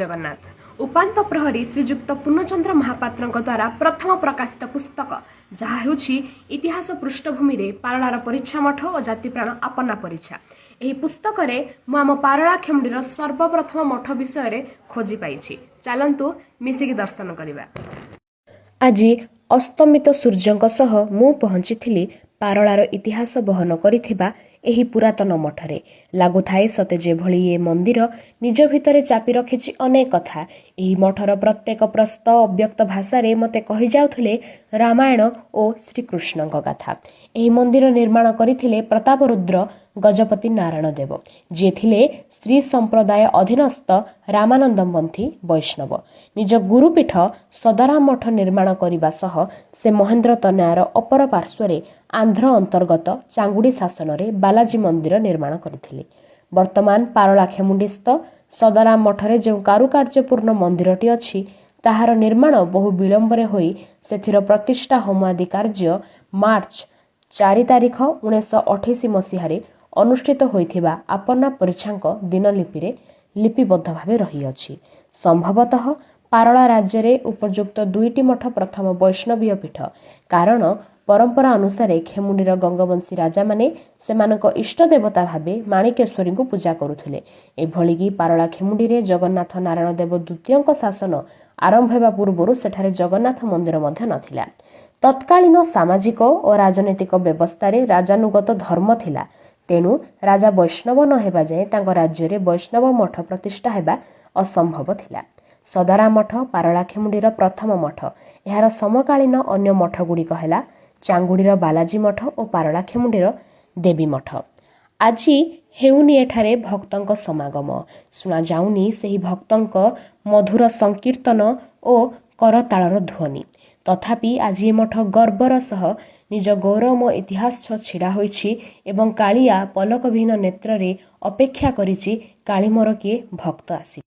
ଜଗନ୍ନାଥ। ଉପାନ୍ତ ପ୍ରହରୀ ଶ୍ରୀଯୁକ୍ତ ପୂର୍ଣ୍ଣଚନ୍ଦ୍ର ମହାପାତ୍ରଙ୍କ ଦ୍ୱାରା ପ୍ରଥମ ପ୍ରକାଶିତ ପୁସ୍ତକ, ଯାହା ହେଉଛି ଇତିହାସ ପୃଷ୍ଠଭୂମିରେ ପାରଳାର ପରିଚ୍ଛା ମଠ ଓ ଜାତିପ୍ରାଣ ଆପନ୍ନା ପରିଚ୍ଛା। ଏହି ପୁସ୍ତକରେ ମୁଁ ଆମ ପାରଳା ଖେମୁଣ୍ଡିର ସର୍ବପ୍ରଥମ ମଠ ବିଷୟରେ ଖୋଜି ପାଇଛି। ଚାଲନ୍ତୁ ମିଶିକି ଦର୍ଶନ କରିବା। ଆଜି ଅସ୍ତମିତ ସୂର୍ଯ୍ୟଙ୍କ ସହ ମୁଁ ପହଞ୍ଚିଥିଲି ପାରଳାର ଇତିହାସ ବହନ କରିଥିବା ଏହି ପୁରାତନ ମଠରେ। ଲାଗୁଥାଏ ସତେ ଯେଭଳି ଏ ମନ୍ଦିର ନିଜ ଭିତରେ ଚାପି ରଖିଛି ଅନେକ କଥା। ଏହି ମଠର ପ୍ରତ୍ୟେକ ପ୍ରସ୍ତ ଅବ୍ୟକ୍ତ ଭାଷାରେ ମୋତେ କହିଯାଉଥିଲେ ରାମାୟଣ ଓ ଶ୍ରୀକୃଷ୍ଣଙ୍କ ଗାଥା। ଏହି ମନ୍ଦିର ନିର୍ମାଣ କରିଥିଲେ ପ୍ରତାପରୁଦ୍ର ଗଜପତି ନାରାୟଣ ଦେବ, ଯିଏ ଥିଲେ ଶ୍ରୀ ସମ୍ପ୍ରଦାୟ ଅଧୀନସ୍ଥ ରାମାନନ୍ଦ ପନ୍ଥୀ ବୈଷ୍ଣବ। ନିଜ ଗୁରୁପୀଠ ସଦାରାମ ମଠ ନିର୍ମାଣ କରିବା ସହ ସେ ମହେନ୍ଦ୍ର ତନୟାର ଅପର ପାର୍ଶ୍ୱରେ ଆନ୍ଧ୍ର ଅନ୍ତର୍ଗତ ଚାଙ୍ଗୁଡ଼ି ଶାସନରେ ବାଲାଜୀ ମନ୍ଦିର ନିର୍ମାଣ କରିଥିଲେ। ବର୍ତ୍ତମାନ ପାରଳା ଖେମୁଣ୍ଡିସ୍ଥ ସଦାରାମ ମଠରେ ଯେଉଁ କାରୁକାର୍ଯ୍ୟପୂର୍ଣ୍ଣ ମନ୍ଦିରଟି ଅଛି, ତାହାର ନିର୍ମାଣ ବହୁ ବିଳମ୍ବରେ ହୋଇ ସେଥିର ପ୍ରତିଷ୍ଠା ହୋମାଦି କାର୍ଯ୍ୟ ମାର୍ଚ୍ଚ 4 ତାରିଖ 1928 ମସିହାରେ ଅନୁଷ୍ଠିତ ହୋଇଥିବା ଆପନ୍ନା ପରିଚ୍ଛାଙ୍କ ଦିନଲିପିରେ ଲିପିବଦ୍ଧ ଭାବେ ରହିଅଛି। ସମ୍ଭବତଃ ପାରଳା ରାଜ୍ୟରେ ଉପଯୁକ୍ତ ଦୁଇଟି ମଠ ପ୍ରଥମ ବୈଷ୍ଣବୀୟ ପୀଠ, କାରଣ ପରମ୍ପରା ଅନୁସାରେ ଖେମୁଣ୍ଡିର ଗଙ୍ଗବଂଶୀ ରାଜାମାନେ ସେମାନଙ୍କ ଇଷ୍ଟ ଦେବତା ଭାବେ ମାଣିକେଶ୍ୱରୀଙ୍କୁ ପୂଜା କରୁଥିଲେ। ଏଭଳିକି ପାରଳା ଖେମୁଣ୍ଡିରେ ଜଗନ୍ନାଥ ନାରାୟଣ ଦେବ ଦ୍ୱିତୀୟଙ୍କ ଶାସନ ଆରମ୍ଭ ହେବା ପୂର୍ବରୁ ସେଠାରେ ଜଗନ୍ନାଥ ମନ୍ଦିର ମଧ୍ୟ ନଥିଲା। ତତ୍କାଳୀନ ସାମାଜିକ ଓ ରାଜନୈତିକ ବ୍ୟବସ୍ଥାରେ ରାଜାନୁଗତ ଧର୍ମ ଥିଲା। ତେଣୁ ରାଜା ବୈଷ୍ଣବ ନ ହେବା ଯାଏଁ ତାଙ୍କ ରାଜ୍ୟରେ ବୈଷ୍ଣବ ମଠ ପ୍ରତିଷ୍ଠା ହେବା ଅସମ୍ଭବ ଥିଲା। ସଦାରାମ ମଠ ପାରଳା ଖେମୁଣ୍ଡିର ପ୍ରଥମ ମଠ। ଏହାର ସମକାଳୀନ ଅନ୍ୟ ମଠଗୁଡ଼ିକ ହେଲା ଚାଙ୍ଗୁଡ଼ିର ବାଲାଜୀ ମଠ ଓ ପାରଳା ଖେମୁଣ୍ଡିର ଦେବୀ ମଠ। ଆଜି ହେଉନି ଏଠାରେ ଭକ୍ତଙ୍କ ସମାଗମ, ଶୁଣାଯାଉନି ସେହି ଭକ୍ତଙ୍କ ମଧୁର ସଂକୀର୍ତ୍ତନ ଓ କରତାଳର ଧ୍ୱନି। ତଥାପି ଆଜି ଏ ମଠ ଗର୍ବର ସହ ନିଜ ଗୌରବମୟ ଇତିହାସ ସହ ଛିଡ଼ା ହୋଇଛି ଏବଂ କାଳିଆ ପଲକବିହୀନ ନେତ୍ରରେ ଅପେକ୍ଷା କରିଛି, କାଳେ ମୋର କିଏ ଭକ୍ତ ଆସିବ।